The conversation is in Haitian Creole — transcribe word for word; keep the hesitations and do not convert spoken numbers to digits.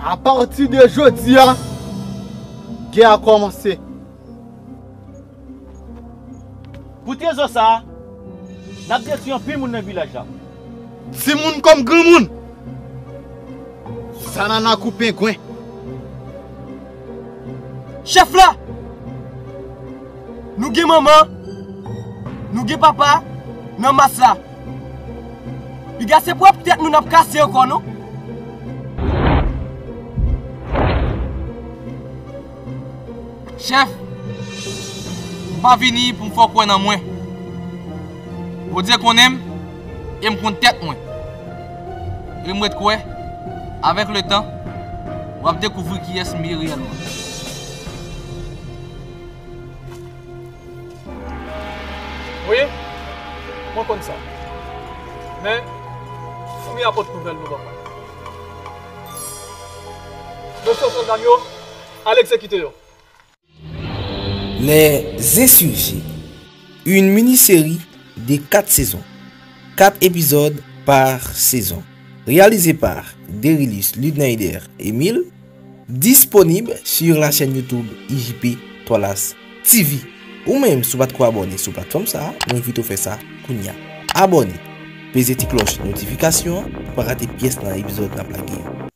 Apati de jodi a, gè a kòmanse. Pou trezò sa a, n ap detwi anpil moun nan vilaj la. Timoun kòm granmoun. Zanana kou pengwen. Chèf la! Nou gen manman, nou gen papa nan mas la. Piga se pwòp tèt nou n ap kase ankò non. Chèf, m pa vini pou m fè w kwè nan mwen. Bondye konnen m e m konn tèt mwen. E m ret kwè, avèk letan, w ap dekouvri kiyès m ye reyèlman. Wi, mwen konn sa. Men, foumi a pot nouvèl nou ban mwen. Mesye sòlda m yo, al egzekite yo. Les Insurgés, une mini-série de quatre saisons, quatre épisodes par saison, réalisée par Derilus Ludneider Emile, disponible sur la chaîne YouTube I J P Toilas T V. Ou menm, si w pa t ko abòne sou platfòm sa a, mwen envite w fè sa kounya. Abòne, peze ti klòch notifikasyon an pou pa rate pyès nan epizòd n ap lage yo.